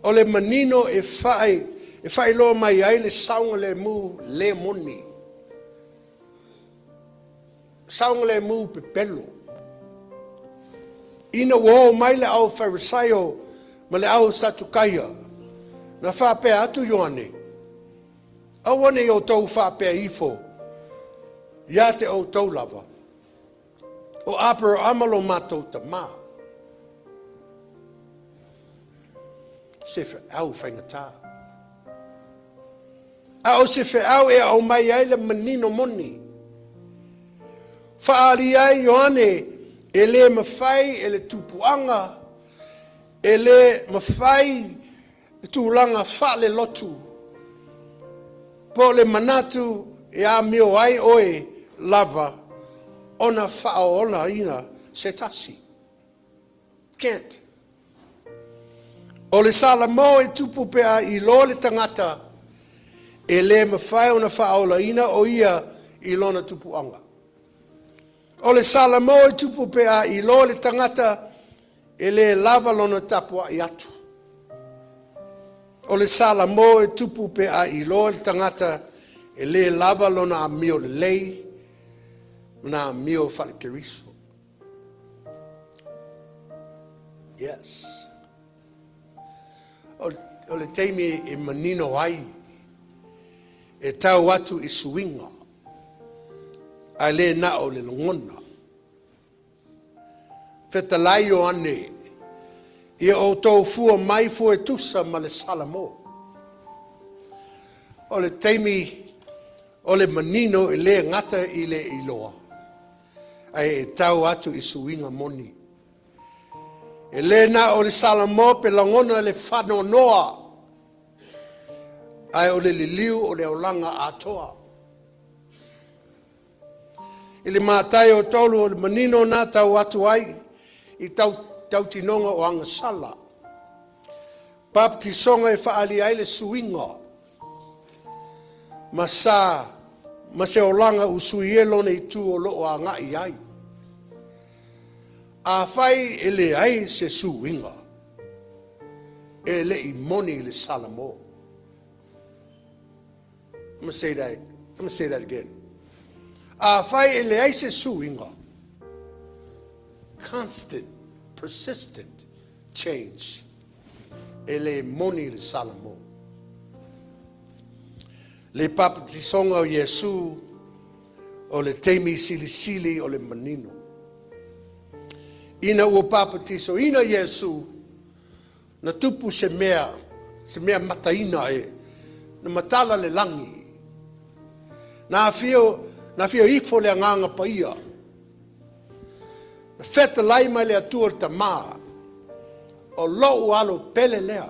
O le manino e faailoa mai ai le saogalemu le moni. Saogalemu pepelo. Ina ua o mai le au Farisaio ma le au Satukaia. Na faapea atu Ioane. Aua ne i outou faapea ifo ia te outou lava, O Aperaama lo matou tamā. O se feau faigata. A o se feau e aumai ai le manino moni. Faaalia ai Ioane e le mafai e le tupuaga, e le mafai le tulaga faalelotu po o le manatu e amio ai oe lava ona faaolaina se tasi. Can't. O le Salamo e tupu pe a iloa le tagata e le mafai ona faaolaina o ia i lona tupuaga. O le Salamo e tupu pe a iloa le tagata e le lava lona tapuai atu. O le Salamo e tupu pe a iloa le tagata e le lava lona amio lelei ma na amio faale-Keriso. Yes. O le taimi e manino ai e tau atu i suiga, ae le na o le lagona. Fetalai Ioane, ia outou fua mai fua e tusa ma le Salamo. O le taimi o le manino e le gata i le iloa, ae e tau atu i suiga moni. E le na o le Salamo pe lagona le faanoanoa, ae o le liliu o le olaga atoa. I le Mataio 3 o le manino na tau atu ai i tau, tautinoga o agasala. Papatisoga e faaalia ai le suiga ma sa ma se olaga ua sui e lona itu o lo o agai ai. Afai e leai se suiga, e le i moni le Salamo. I'm gonna say that, I'm gonna say that again. Afai e leai se suiga, constant, persistent change, e le moni le Salamo. Le papatisoga o Iesu o le taimi silisili o le manino. Ina ua papatisoina Iesu, na tupu se mea, se mea mataina e, na matala le lagi. Na afio, na afio ifo le Agaga Paia. Na fetalai mai le Atua le Tamā, o lou alo pele lea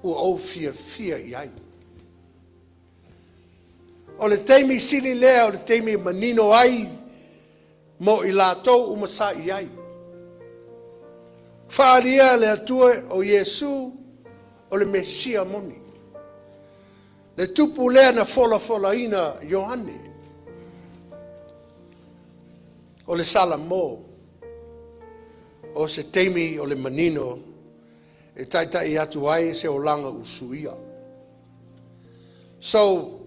ua ou fiafia i ai. O le taimi sili lea o le taimi e manino ai mo i latou uma sa i ai. Faaalia le Atua o Iesu o le Mesia moni. Le tupu lea na folafolaina Ioane. O le Salamo, o se taimi o le manino e taitai atu ai se olaga usuia. So,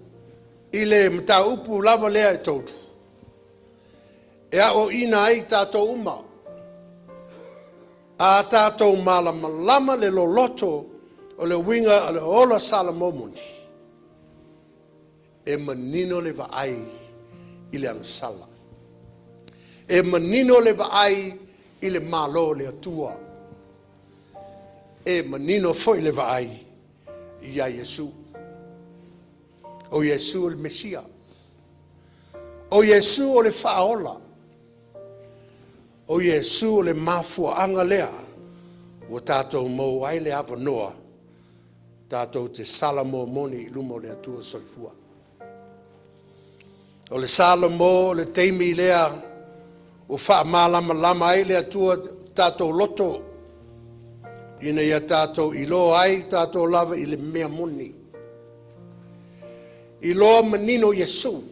i le mataupu lava lea e tolu, e aoaoina ai tatou uma, a tatou malamalama le loloto o le uiga o le ola Salamo moni, e manino le vaai i le agasala. E manino le vaai i le Malo o le Atua. E manino foi le vaai iā Iesu. O Iesu o le Mesia. O Iesu o le Faaola. O Iesu o le mafuaaga lea ua tatou maua ai le avanoa tatou te Salamo moni i luma o le Atua Soifua. O le Salamo o le taimi lea ua faamalamalama ai le Atua tatou loto ina ia tatou iloa ai tatou lava i le mea moni. Iloa manino Iesu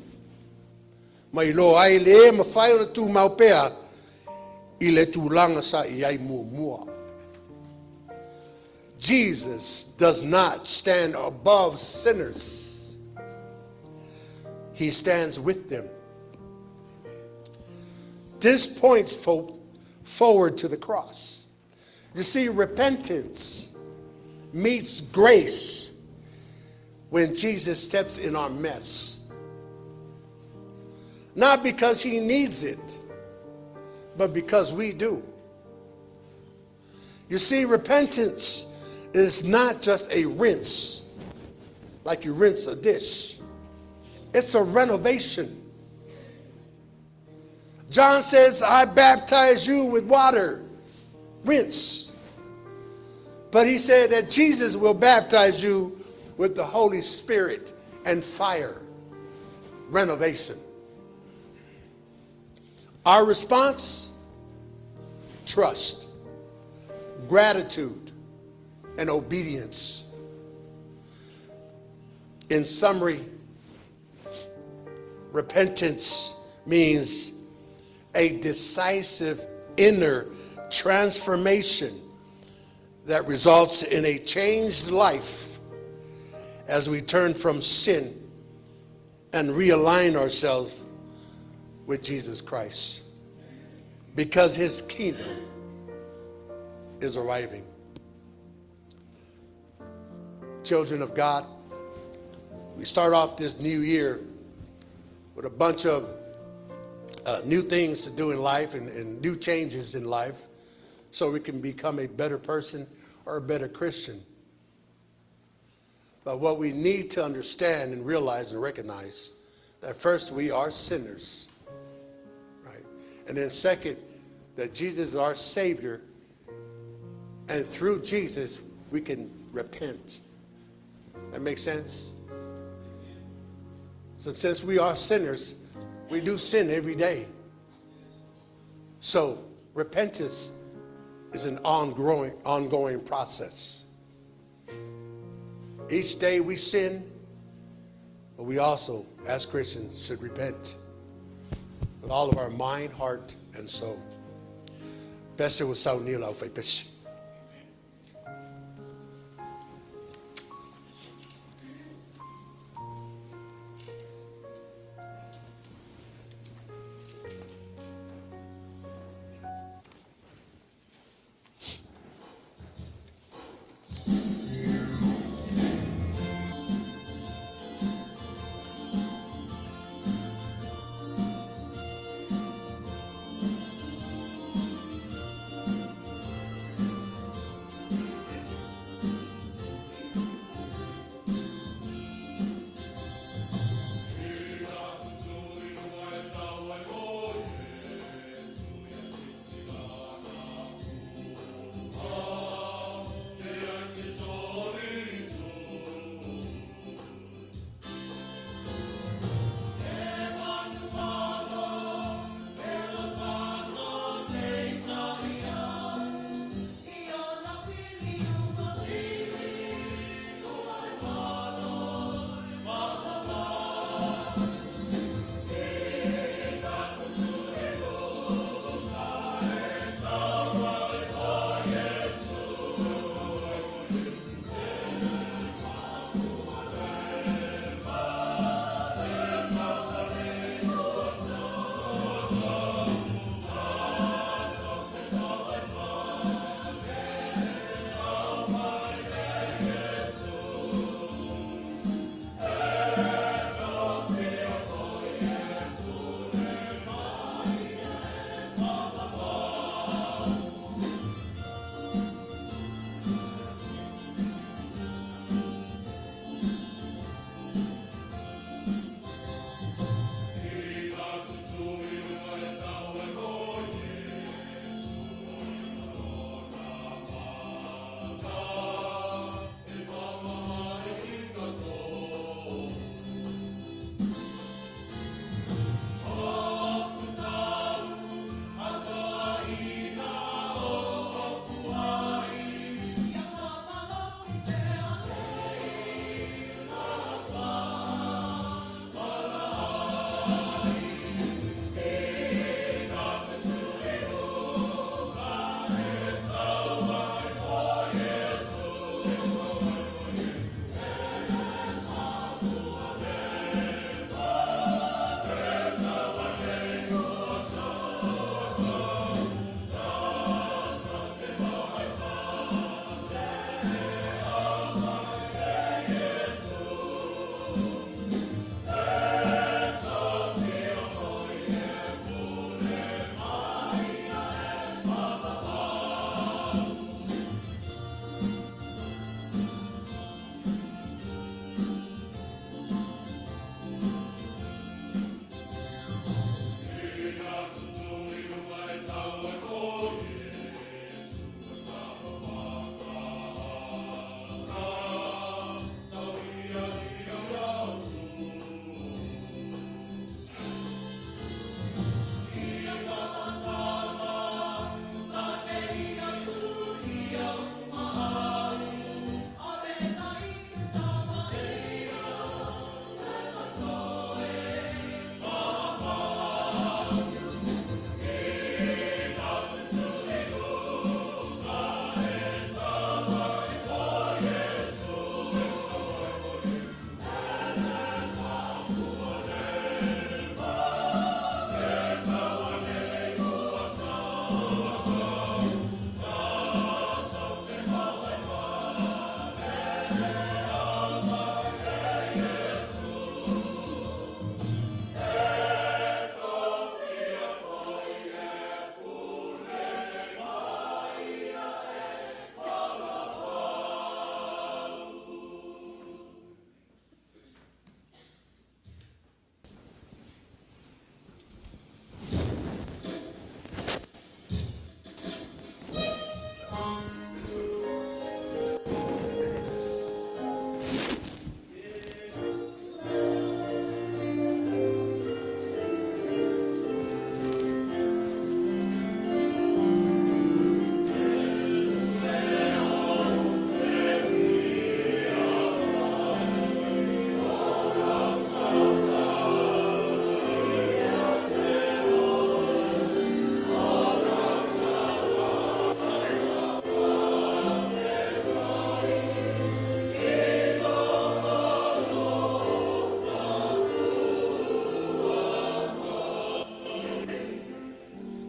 ma iloa ai le mafai ona tumau pea i le tulaga sa i ai muamua. Jesus does not stand above sinners. He stands with them. This points forward to the cross. You see, repentance meets grace. when Jesus steps in our mess. Not because he needs it, but because we do. You see, repentance is not just a rinse, like you rinse a dish. It's a renovation. John says, I baptize you with water, rinse. But he said that Jesus will baptize you with the Holy Spirit and fire, renovation. Our response? Trust, gratitude, and obedience. In summary, repentance means a decisive inner transformation that results in a changed life as we turn from sin and realign ourselves with Jesus Christ, because his kingdom is arriving. Children of God, we start off this new year with a bunch of new things to do in life and new changes in life so we can become a better person or a better Christian. But what we need to understand and realize and recognize that first, we are sinners, right? And then second, that Jesus is our Savior, and through Jesus, we can repent. That makes sense? So since we are sinners, we do sin every day. So repentance is an ongoing process. Each day we sin, but we also, as Christians, should repent with all of our mind, heart, and soul. Pese o sauni lau fai pese.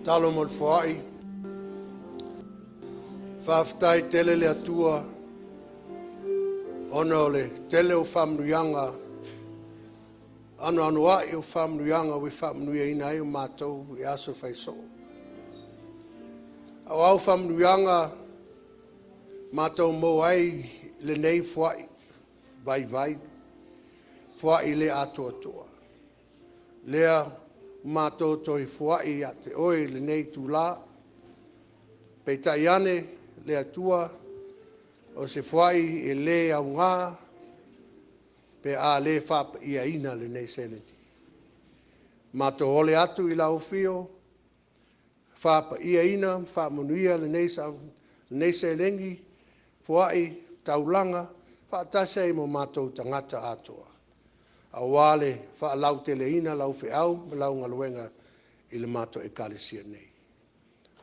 Talo mo le foai. Faafetai tele le Atua ona o le tele o faamanuiaga anoanoai o faamanuiaga ua faamanuiaina ai o matou i aso fai soo. A o au faamanuiaga matou maua ai lenei foai vaivai, foai le atoatoa. Lea matou toe foai ia te Oe i lenei itula. Peitai ane le Atua, o se foai e le aoga pe a le faapaiaina lenei seleni. Matou ole atu i lau Afio, faapaiaina ma faamanuia lenei seleni, foai taulaga faatasi ai ma o matou tagata atoa, aua le faalauteleina o lau feau ma lau galuega i le matou Ekalesia nei.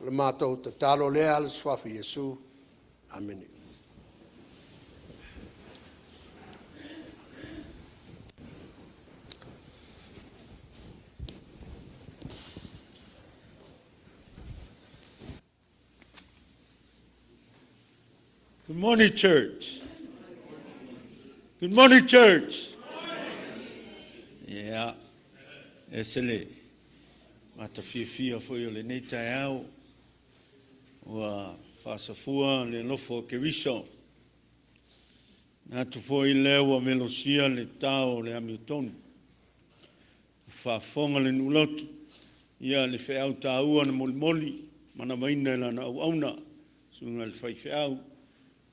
O le matou tatalo lea i le Suafa o Iesu. Amene. Good morning, church. Good morning, church. Yeah. E se le matafiafia foi o lenei taeao ua faasafua le alofa o Keriso. Na atu foi lea ua velosia le tao o le amiotonu. Faafofoga le nuulotu, ia le feau taua na molimoli manavaina e lana auauna, susuga i le faifeau,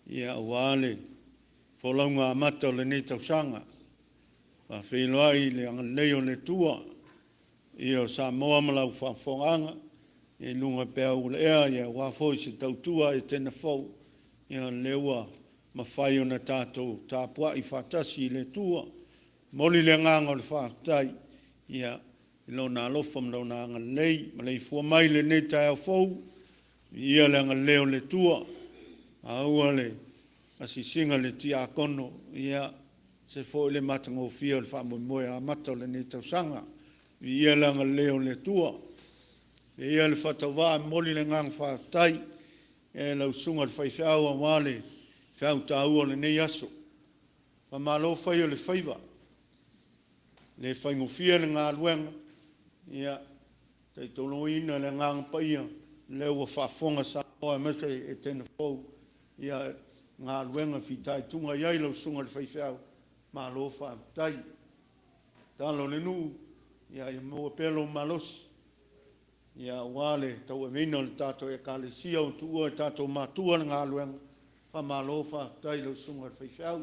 ia aua le folauga amata o lenei tausaga. Faafeiloai le agalelei o le Atua ia o Samoa ma lau faafofogaaga i luga o peau ua laea aua foi se tautua Etena fou, ia lea ua mafai ona tatou tapuai faatasi i le Atua. Momoli le agaga o le faafetai i Lona alofa ma Lona agalelei, maleifua mai i lenei taeao fou, viia le agalelei o le Atua. Maua le asiasiga a le tiakono, ia se foi le matagofie o le faamoemoe amata o lenei tausaga. Viia le agalelei o le Atua. Avea ia le faatauvaa e momoli le agaga faafetai i lau susuga i le faifeau aua le feau taua o lenei aso. Faamalo fai o le faiva, e le faigofie le galuega, ia tautoaluaina le Agaga Paia, lea ua faafofoga Samoa aemaise Etena fou i galuega fitaituga i ai lau susuga i le faifeau, malo faafetai. Tatalo a le nuu, ia maua pea lou malosi aua le tauaveina o le tatou Ekalesia ua tuua i tatou matua le galuega, faamalo faafetai i lau susuga i le faifeau.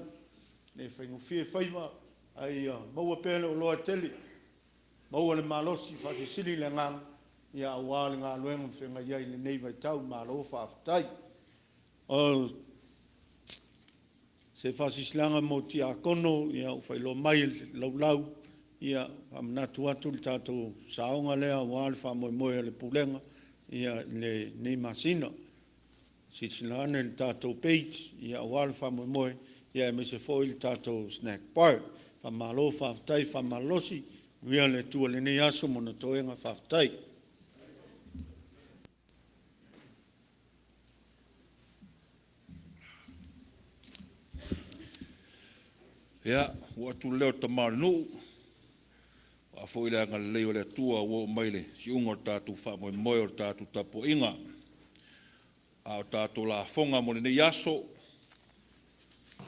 E le faigofie faiva, a ia maua pea le oloa e tele, maua le malosi, faasilisili le agaga aua le galuega o feagai ai i lenei vaitau. Malo faafetai. O se faasilasilaga mo tiakono, ia ua faailoa mai e le laulau, ia faamanatu atu le tatou saoga lea aua le faamoemoe o le Pulega i lenei masina. Silasila ane i le tatou page aua le faamoemoe aemaise foi le tatou snack bar. Faamalo faafetai faamalolosi, faamanuia le Atua i lenei aso ma ona toega. Faafetai. Ia, ua atu le leo o le tama o le nuu, aua foi le agalelei o le Atua ua oo mai i le siuga o le tatou faamoemoe o le tatou tapuaiga. A o tatou lafoga mo lenei aso,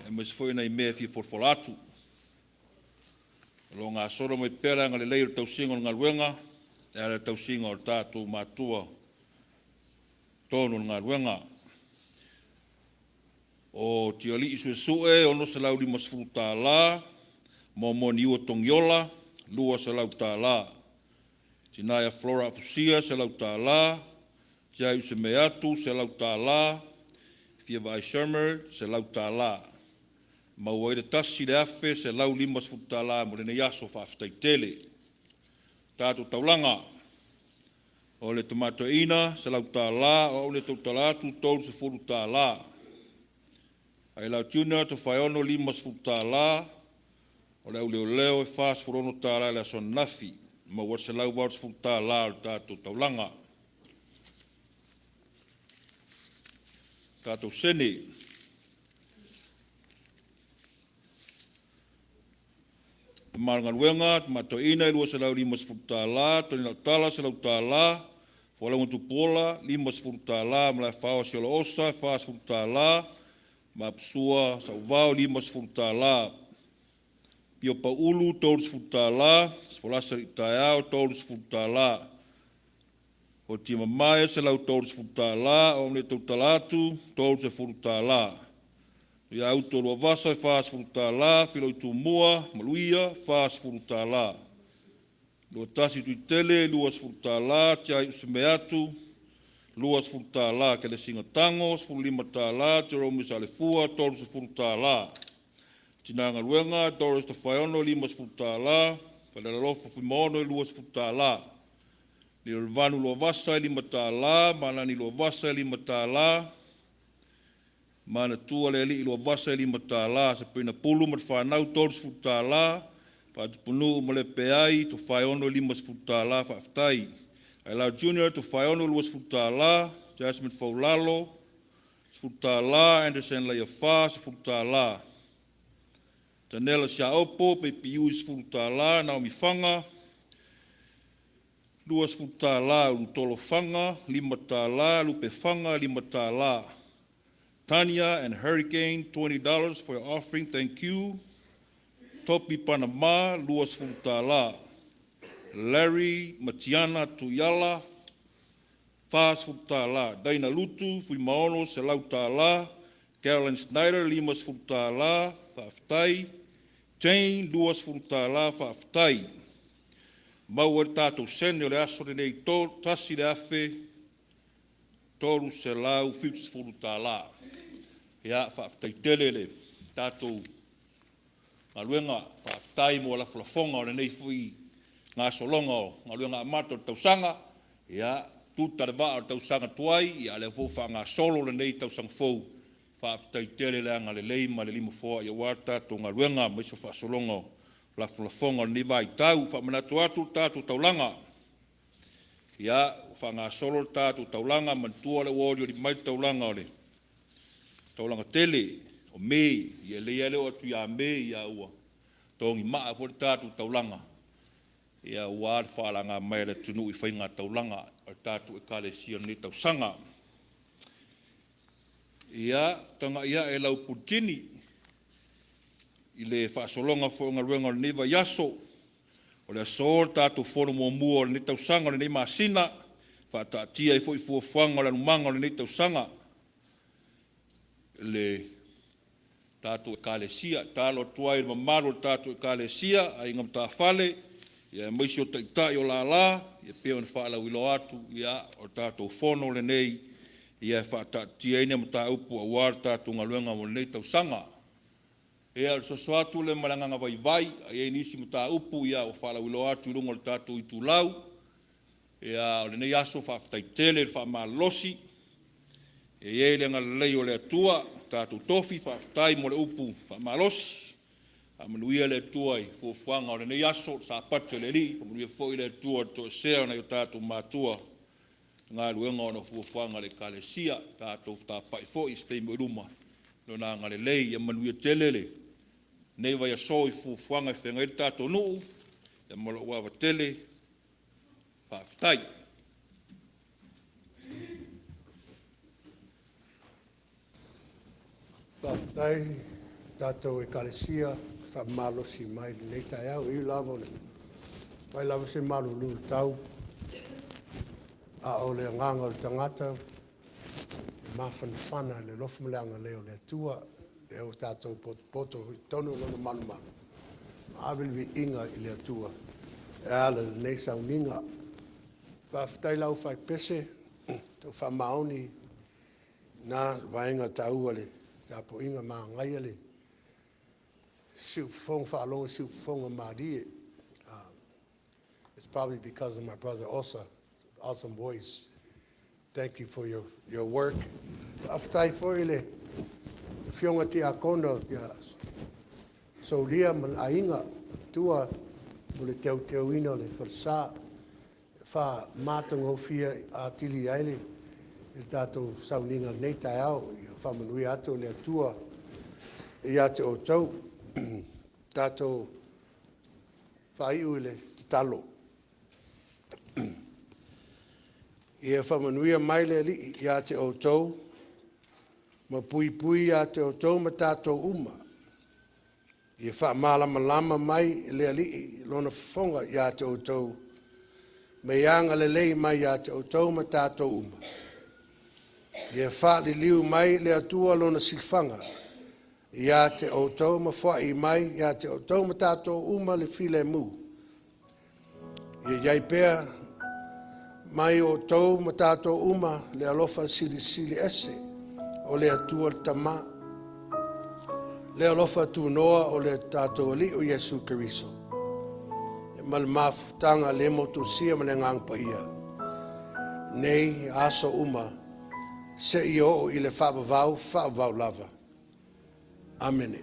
aemaise foi nai mea e fia folafola atu. O lo o gasolo mai pea le agalelei o le tausiga o le galuega e ala i le tausiga o tatou matua tonu o le galuega. O Tialii Suesue $650, Moamoa Niua Togiola $200, Tina ia Flora Afusia $100, Tiai Usemeatu $100, Fia Vaai Sherman $100. Maua ai le $1,150 mo lenei aso. Faafetai tele. Tatou taulaga, o le Tama Toeaina $100, o au lea e tautala atu e $30. Ailao Junior Tofaeono e $50, o le au leoleo e $46 i le aso ananafi, maua ai le $180 o le tatou taulaga. tatou sene. Tama o le galuega, Tama Toeaina e $250, Tony Lautala $100, Fualauga Tupuola $50, Malaefaoa Siolaosa $40, Maposua Sauvao $50, Pio Pauulu $30, Sifolasa Alitaeao $30, Hotia Mamae $130, O Au Nei Tautala Atu $30, Tuiauto Luavasa $40, Filoi Tumua Maluia $40, Luatasi Tuitele $20, Tiai Usumeatu $20, Kelesina Tago $15, Jerome Salefua $30, Tina Galuega Doris Tofaeono $50, Falealalofa Fuimaono $20, Leolevanu Luavasa $5, Malani Luavasa $5, Manatua le Alii Luavasa $5, Sapeina Pulu ma le fanau $30, Faatupunuu ma le Peai Tofaeono $50, faafetai. Ailao Junior Tofaeono $20, Jasmine Faulalo $10, Anderson Leiafa $10, Tanela Siaopo Peipiui $10, Naomi Faga $20, Ulutolo Faga $5, Lupe Faga $5. Tanya and Hurricane $20 for your offering, thank you. Topi Panama $20. Larry Matiana Tuiala $40. Daina Lutu Fuimaono $100. Carolyn Snyder $50, faafetai. Jane $20, faafetai. Maua le tatou sene o le aso lenei $1,370. Ia, faafetai tele le tatou galuega, faafetai mo lafolafoga o lenei foi gasologa o galuega amata o le tausaga. Ia, tuta le vaa o le tausaga tuai, ia a o lea foi ua faagasolo lenei tausaga fou. Faafetai tele le agalelei ma le lima foai aua le tatou galuega aemaise o faasologa o lafolafoga o lenei vaitau. Faamanatu atu le tatou taulaga, ia, ua faagasolo le tatou taulaga. Manatua o lea ua olioli mai le taulaga o le taulaga tele o Me, ia lelei lava le oo atu ia Me, ia ua togimaa foi le tatou taulaga, ia aua le faalagamaea a le atunuu i faiga taulaga a le tatou Ekalesia i lenei tausaga. Ia, tagai ae lau puletini i le faasologa foi o galuega o lenei vaiaso. O le aso le tatou fono muamua o lenei tausaga o lenei masina, faataatia ai foi fuafuaga o le alumaga o lenei tausaga le tatou Ekalesia. E tatalo atu ai i le mamalu o le tatou Ekalesia, Aiga Matafale, aemaise o Taitai o lala, e pei ona faalauiloa atu, ia, o le tatou fono lenei ia e faataatitia ai ni mataupu aua le tatou galuega mo lenei tausaga. Ia, o le soso atu lea ma le agaga vaivai, a i ai nisi mataupu, ia ua faalauiloa atu i luga o le tatou itulau. Ia, o lenei aso, faafetai tele i le faamalolosi, e i ai le agalelei o le Atua, tatou tofi, faafetai mo le upu faamalosi. Faamanuia le Atua i fuafuaga o lenei aso, le Sapati o le Alii. Faamanuia foi le Atua i le toesea o nai o tatou matua i galuega ona o fuafuaga a le Ekalesia. Tatou fetapai foi i se taimi o i luma i Lona agalelei. Ia manuia tele lenei vaiaso i fuafuaga e feagai ai le tatou nuu, ia ma lou ava tele. Faafetai. Faafetai tatou Ekalesia faamalosi mai i lenei taeao. E ui lava o le fai lava se malulu i le tau, a o le agaga o le tagata e mafanafana i le alofa ma le agalelei o le Atua. Lea ua tatou potopoto i totonu o lona malumalu, ma ave le viiga i le Atua e ala i lenei sauniga. Faafetai lau faipese, tau faamaoni na vaega taua le tapuaiga manaia le siufofoga faalogo siufofoga malie. It's probably because of my brother Osa. It's an awesome voice. Thank you for your work. Faafetai foi le afioga tiakono ia Soulia ma le aiga tua mo le teuteuina o le falesa fa matagofie atili ai le i le tatou sauniga i lenei taeao. Ia faamanuia atu e le Atua ia te outou. Tatou faaiu i le tatalo. Ia faamanuia mai le Alii ia te outou ma puipui ia te outou ma tatou uma. Ia faamalamalama mai le Alii lona fofoga ia te outou, ma ia agalelei mai ia te outou ma tatou uma. Ia faaliliu mai le Atua lona silafaga ia te outou ma foai mai ia te outou ma tatou uma le filemu. Ia i ai pea mai outou ma tatou uma le alofa silisili ese o le Atua le Tama, le alofa tunoa o le tatou Alii o Iesu Keriso, ma le mafutaga le motusia ma le Agaga Paia, nei aso uma seia oo i le faavavau, faavavau lava. Amene.